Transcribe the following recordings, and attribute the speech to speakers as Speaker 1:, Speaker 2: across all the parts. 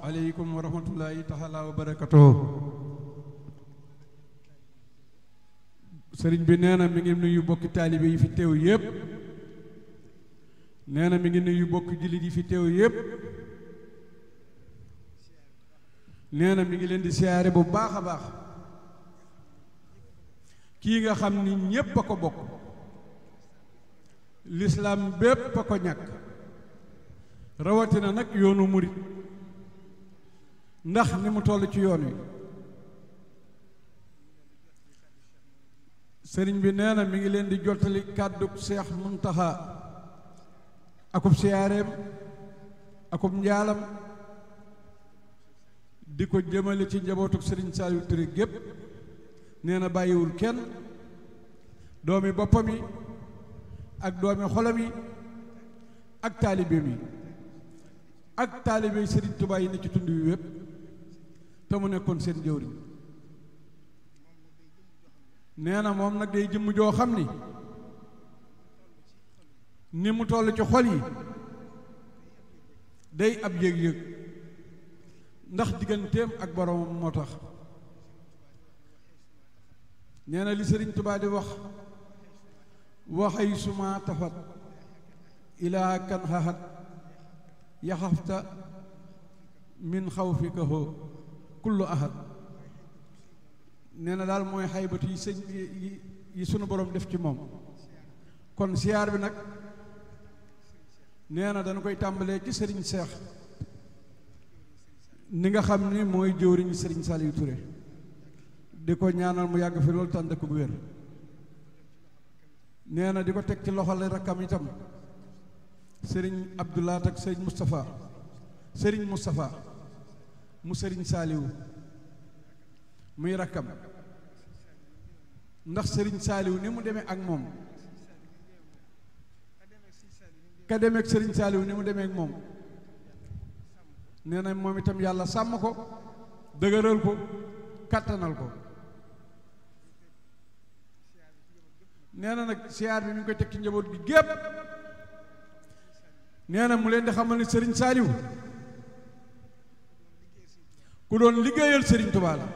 Speaker 1: aleykum wa rahmatullahi taala wa barakatuhu. sëriñ bi nee na mi ngi nuyu bokki taalibe yi fi teew yépp. nee na mi ngi nuyu bokki jullit yi fi teew yépp. nee na mi ngi leen di siyaare bu baax a baax. kii nga xam ni ñépp a ko bokk. lislaam bépp a ko ñàkk. rawatina nag yoonu murit ndax ni mu toll ci yoon wi. sëriñ bi nee na mi ngi leen di jottali kàddu Seex Muntaxa akub siyaareem akub njaalam di ko jëmale ci njabootuk sëriñ Saliou Touré gépp. nee na bàyyiwul kenn, doomi boppam yi ak doomi xolam yi ak taalibeem yi ak taalibe yi sëriñ Tuubaa yi ne ci tund wi wépp te mu nekkoon seen jëwriñ. nee na moom nag day jëmm joo xam ni mu toll ci xol yi day ab yëg-yëg ndax digganteem ak boroomam moo tax. nee na li sëriñ Tuubaa di wax waxay suma tafat ilaa kan xaxat yaxafta min xawfika hoo kullu ahad. nee na daal mooy xaybatu yi sëñ yi sunu borom def ci moom. kon siyaar bi nag nee na dañu koy tàmbalee ci sëriñ Seex ni nga xam ni mooy jëwriñu sëriñ Saliou Touré di ko ñaanal mu yàgg fi loolu tànd ak wér. nee na di ko teg ci loxol rakkam itam sëriñ Abdoulaat ak sëriñ Moustapha sëriñ Moustapha mu sëriñ Saliou muy rakkam ndax sëriñ Saliou ni mu demee ak moom ka demee ak sëriñ Saliou ni mu demee ak moom. nee na moom itam yàlla sàmm ko dëgëral ko kàttanal ko. nee na nag siyaar bi mi ngi koy teg ci njaboot gi gépp. nee na mu leen di xamal ni sëriñ Saliou ku doon liggéeyal sëriñ Touba la.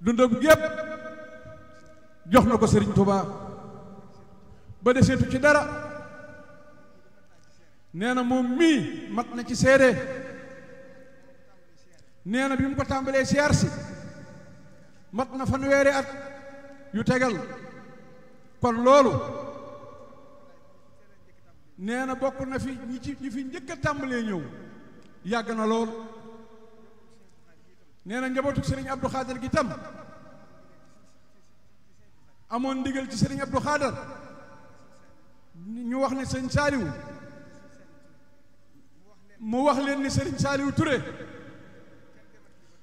Speaker 1: dundam gépp jox na ko sëriñ Touba ba deseetu ci dara. nee na moom mii mat na ci seede. nee na bi mu ko tàmbalee siyaar si mat na fanweeri at yu tegal. kon loolu nee na bokk na fi ñi fi njëkk a tàmbalee ñëw yàgg na lool. nee na njabootu sëriñ Abdou Khader gi tam amoon ndigal ci sëriñ Abdou Khader ñu wax ne sëriñ Saliou mu wax leen ni sëriñ Saliou Touré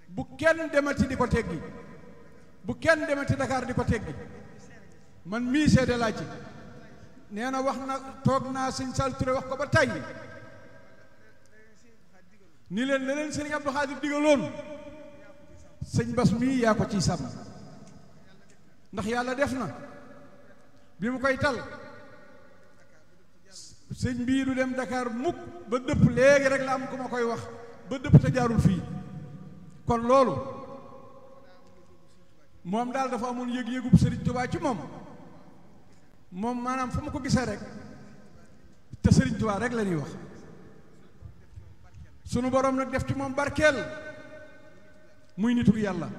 Speaker 1: bu kenn demati di ko teggi, bu kenn demati Dakar di ko teggi. man mii seede laa ci. nee na wax na toog naa sëriñ Saliou Touré wax ko ba tàyyi ni leen la leen sëriñ Abdou Khadir digaloon sëñ Bas mii yaa ko ciy sàmm. ndax yàlla def na bi mu koy tal sëñ bii du dem Dakar mukk ba dëpp léegi rek la am ku ma koy wax ba dëpp te jaarul fii. kon loolu moom daal dafa amoon yëg-yëgub sëriñ Tuubaa ci moom maanaam fu ma ko gisee rek te sëriñ Tuubaa rek la ñuy wax. sunu borom nag def ci moom barkeel muy nitu yàlla.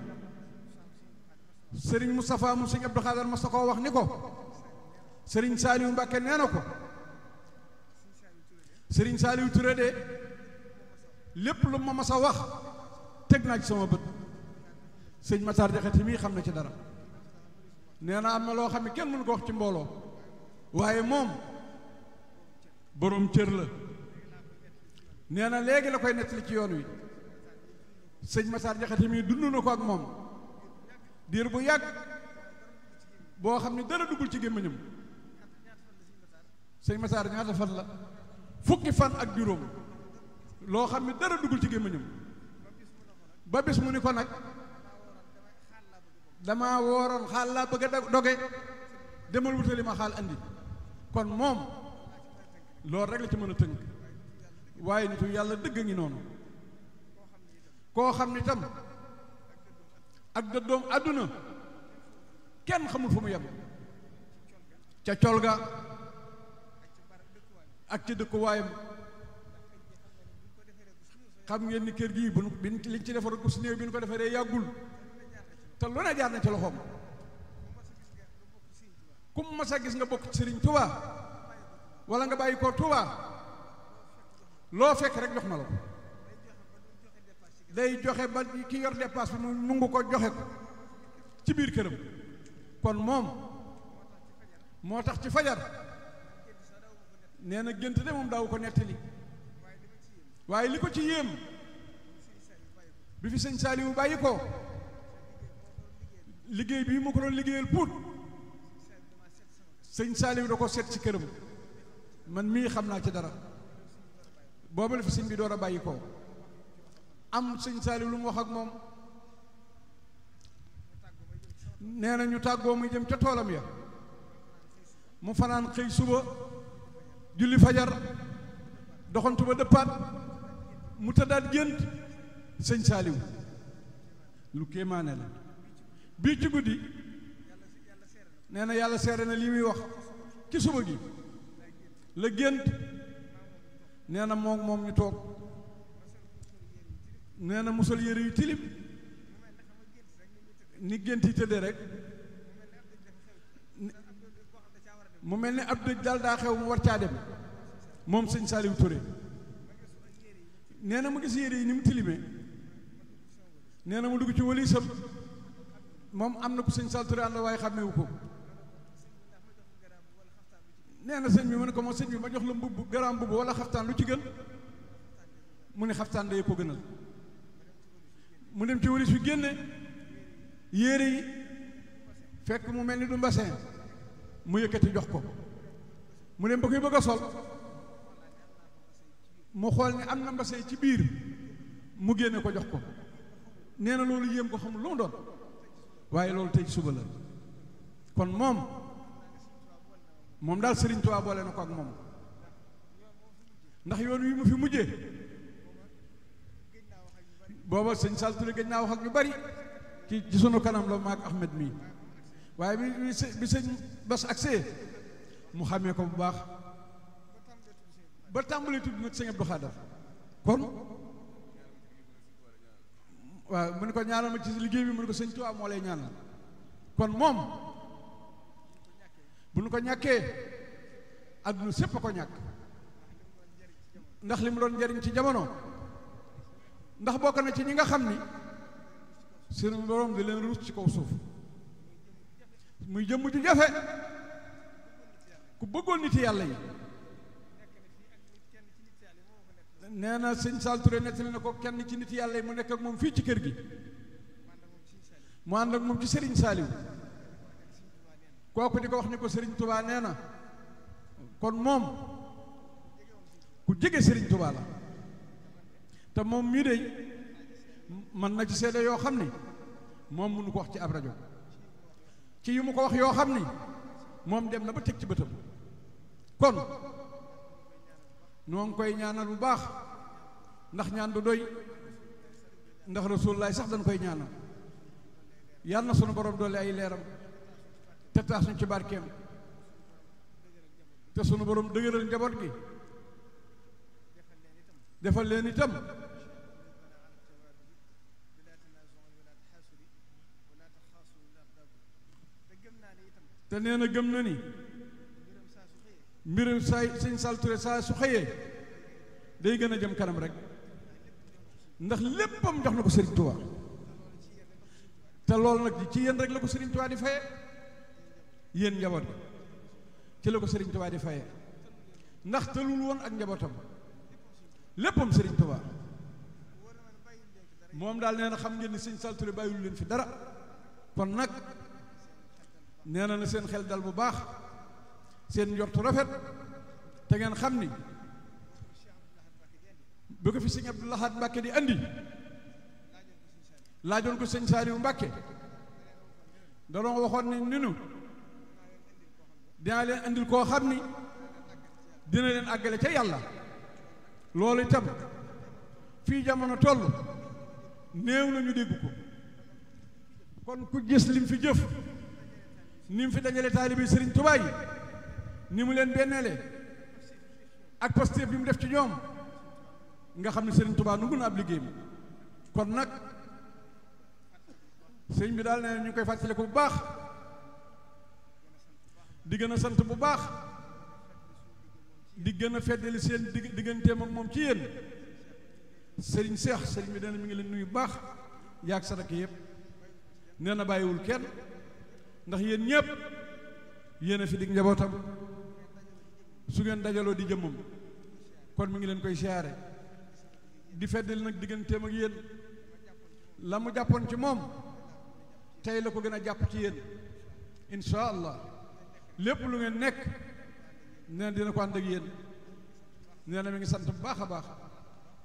Speaker 1: sëriñ Moustapha mu sëriñ Abdou Khader ma sa koo wax ni ko sëriñ Saliou Mbacke nee na ko sëriñ Saliou Touré de lépp lu ma mas a wax teg naa ci sama bët. sëñ Matar Jaxate mii xam na ci dara. nee na am na loo xam ne kenn mënu ko wax ci mbooloo waaye moom boroom cër la. nee na léegi la koy nettali ci yoon wi. sëñ Matar Jaxate mii dund na ko ak moom diir bu yàgg boo xam ne dara duggul ci gémmiñam. sëñ Matar ñaata fan la? fukki fan ak juróom loo xam ne dara duggul ci gémmiñam. ba bis mu ni ko nag dama wooroon xaal laa bëgg a doge demal wutali ma xaal andi. kon moom loolu rek la ci mën a tënk waaye nitu yàlla dëgg ngi noonu. koo xam ni tam ak dëddoom àdduna kenn xamul fu mu yem ca col ga ak ca dëkkuwaayam. xam ngeen ni kër gii bu liñ ci defaroon ko si néew bi ñu ko defaree yàggul te lu ne jaar na ci loxoom. ku mu mas a gis nga bokk ci Sëriñ Tuubaa wala nga bàyyi ko Tuubaa loo fekk rek jox na la ko. day joxe ba ki yor dépasse bi mu nungu ko joxe ko ci biir këram. kon moom moo tax ci fajar nee na gént de moom daaw ko nettali, waaye li ko ci yéem bi fi sëñ Saaliwu bàyyi ko liggéey bii mu ko doon liggéeyal Pout sëñ Saaliwu da ko seet ci këram. man mii xam naa ci dara. boobu la fi sëñ bi door a bàyyi ko am sëñ Saaliwu lu mu wax ak moom. nee na ñu tàggoo muy jëm ca toolam ya mu fanaan xëy suba julli fajar doxantu ba dëppaat mu tëddaat gént sëñ Saaliwu lu kéemaane la. bii ci guddi nee na yàlla seere na lii muy wax ci suba gi la gént. nee na moom ñu toog nee na musal yére yu tilim ni gént yi tëddee rek mu mel ni ab dëj daal daa xew mu war caa dem moom sëñ Saaliwu Touré. nee na mu gis yére yi ni mu tilimee nee na mu dugg ci walisam moom am na ku sëñ Saaliwu Touré ànd waaye xàmmewu ko. nee na sëñ bi mu ne ko moom sëñ bi ma jox la mbubb garaam mbubb wala xaftaan lu ci gën mu ne xaftaan day ko gënal. mu dem ci walis fi génne yére yi fekk mu mel ni du mbasin mu yëkkati jox ko. mu dem ba koy bëgg a sol mu xool ni am na mbasin ci biir mu génne ko jox ko. nee na loolu yéem ko xamul lu mu doon waaye loolu tey suba la. kon moom daal Sëriñ Tuubaa boole na ko ak moom ndax yoon wi mu fi mujjee booba sëñ Sall Touré gëj naa wax ak ñu bari ci sunu kanam la maak Ahmed mii waaye bi sëñ Bass agsee mu xàmmee ko bu baax ba tàmbalee tudd nag sëñ Abdou Khadar. kon waaw mu ne ko ñaanal ma ci liggéey bi mu ne ko sëñ Tuubaa moo lay ñaanal. kon moom bu nu ko ñàkkee adduna sépp a ko ñàkk ndax li mu doon njariñ ci jamono. ndax bokk na ci ñi nga xam ni seen borom di leen ruus ci kaw suuf muy jëmm ju jafe ku bëggoon nit yàlla yi. nee na sëñ Sall Touré nettali na ko kenn ci nit yàlla yi mu nekk ak moom fii ci kër gi mu ànd ak moom ci Serigne Saliou kooku di ko wax ni ko Serigne Touba nee na kon moom ku jege Serigne Touba la. te moom mii de mën na ci seede yoo xam ni moom mënu ko wax ci ab rajo ci yu mu ko wax yoo xam ni moom dem na ba teg ci bëtam. kon noo ngi koy ñaanal bu baax ndax ñaan du doy ndax Rasulullaay sax dañ koy ñaanal yàlla na sunu borom doole ay leeram te taas ñu ci barkeem te sunu borom dëgëral njaboot gi defal leen itam te nee na gëm na ni mbirum saay sëñ Sall Touré saa su xëyee day gën a jëm kanam rek ndax léppam jox na ko Serigne Touba te loolu nag ci yéen rek la ko Serigne Touba di faye yéen njaboot gi ci la ko Serigne Touba di faye ndax tëlul woon ak njabootam léppam Serigne Touba. moom daal nee na xam ngeen ni sëñ Sall Touré bàyyilu leen fi dara. kon nag nee na seen xel dal bu baax seen njortu rafet te ngeen xam ni bu ko fi sëñ Abdou Lahad Mbàkke di andi laajoon ko sëñ Saaliwu Mbàkke da doon waxoon ni ninu dinaa leen andil koo xam ni dina leen àggale ca yàlla. loolu itam fii jamono toll néew na ñu dégg ko. kon ku gis lim fi jëf ni mu fi dajale taalibe Sëriñ Tuubaa yi ni mu leen benneele ak pastéef bi mu def ci ñoom nga xam ne Sëriñ Tuubaa nu ngun ab liggéeyam. kon nag sëñ bi daal ne ñu koy fàttale ko bu baax di gën a sant bu baax di gën a feddali seen digganteem ak moom ci yéen. sëriñ Seex sëriñ bi nee na mi ngi leen nuyu baax yaag sa rakk yëpp nee na bàyyiwul kenn ndax yéen ñëpp yéen a fi dig njabootam su ngeen dajaloo di jëmmam kon mi ngi leen koy siyaare di feddali nag digganteem ak yéen la mu jàppoon ci moom tey la ko gën a jàpp ci yéen insha allah lépp lu ngeen nekk nee na dina ko ànd ak yéen nee na mi ngi sant bu baax a baax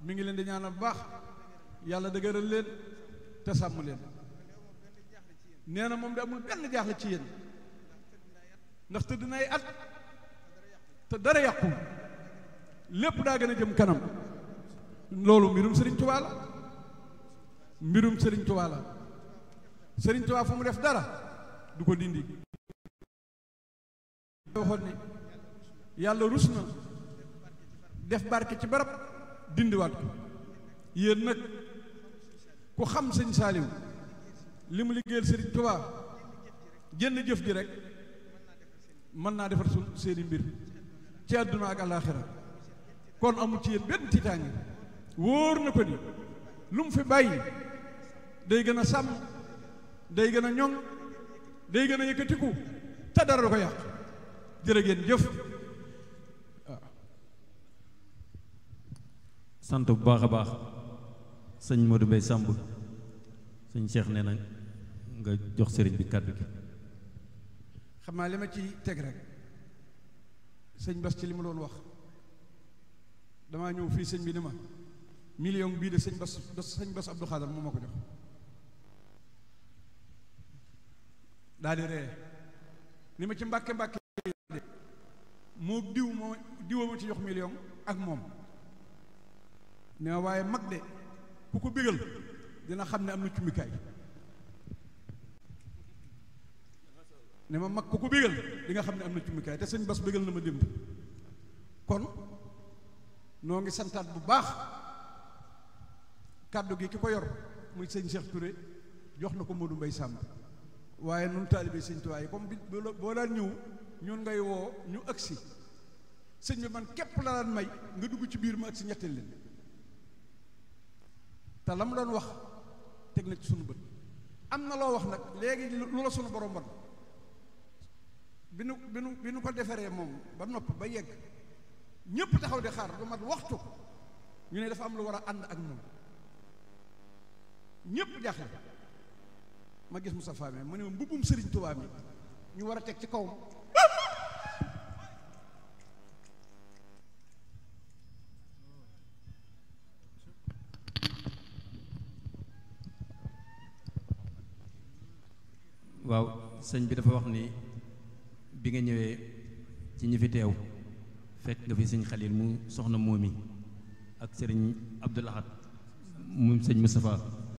Speaker 1: mi ngi leen di ñaanal bu baax yàlla dëgëral leen te sàmm leen. nee na moom de amul benn jaaxle ci yéen ndax tëdd na ay at te dara yàqu lépp daa gën a jëm kanam. loolu mbirum Sëriñ Tuubaa la mbirum Sëriñ Tuubaa la Sëriñ Tuubaa fu mu def dara du ko dindi. waxoon ni yàlla rus na def barke ci barab dindiwaat ko. yéen nag ku xam sëñ Saaliw li mu liggéeyal Sëriñ Tuubaa jënn jëf ji rek mën naa defar su seeni mbir ci àdduna ak àllaaxira. kon amul ci yéen benn tiitaange wóor na ko ni lu mu fi bàyyi day gën a sàmm day gën a ñoŋ day gën a yëkkatiku te dara du ko yàq. jërë ngeen jëf. waaw.
Speaker 2: sant bu baax a baax sëñ Modou Mbaye Samb sëñ Cheikh nee na nga jox sëriñ bi kàddu gi.
Speaker 1: xam naa li ma ci teg rek sëñ Bass ci li ma doon wax damaa ñëw fii sëñ bi ni ma million bii de sëñ Bass Abdou Khadre moo ma ko jox daal di ree ni ma ci mbàkke de moo diwa ma ci jox million ak moom ne ma waaye mag de ku ko bégal dina xam ne am na cummikaay ne ma mag ku ko bégal di nga xam ne am na cummikaay te sëñ Bass bégal na ma démb. kon noo ngi santaat bu baax kàddu gi ki ko yor muy sëñ Cheikh Touré jox na ko Modou Mbaye Samb waaye nun taalibe sëñ Tuubaa yi comme bi boo daan ñëw ñun ngay woo ñu agsi sëñ bi man képp la daan may nga dugg ci biir ma agsi ñetteel leen te la mu doon wax teg na ci sunu bët. am na loo wax nag léegi lu la sunu borom bon bi nu ko defaree moom ba nopp ba yegg ñépp taxaw di xaar lu mat waxtu ñu ne dafa am lu war a ànd ak moom ñépp jaaxle ma gis Moussa Fame mu ne ma mbubbum Sëriñ Tuubaa mi ñu war a teg ci kawam
Speaker 2: waaw sëñ bi dafa wax ni bi nga ñëwee ci ñi fi teew fekk nga fi sëñ Xalil mu soxna moomi ak sëriñ Abdou Lahad mu sëñ Moustapha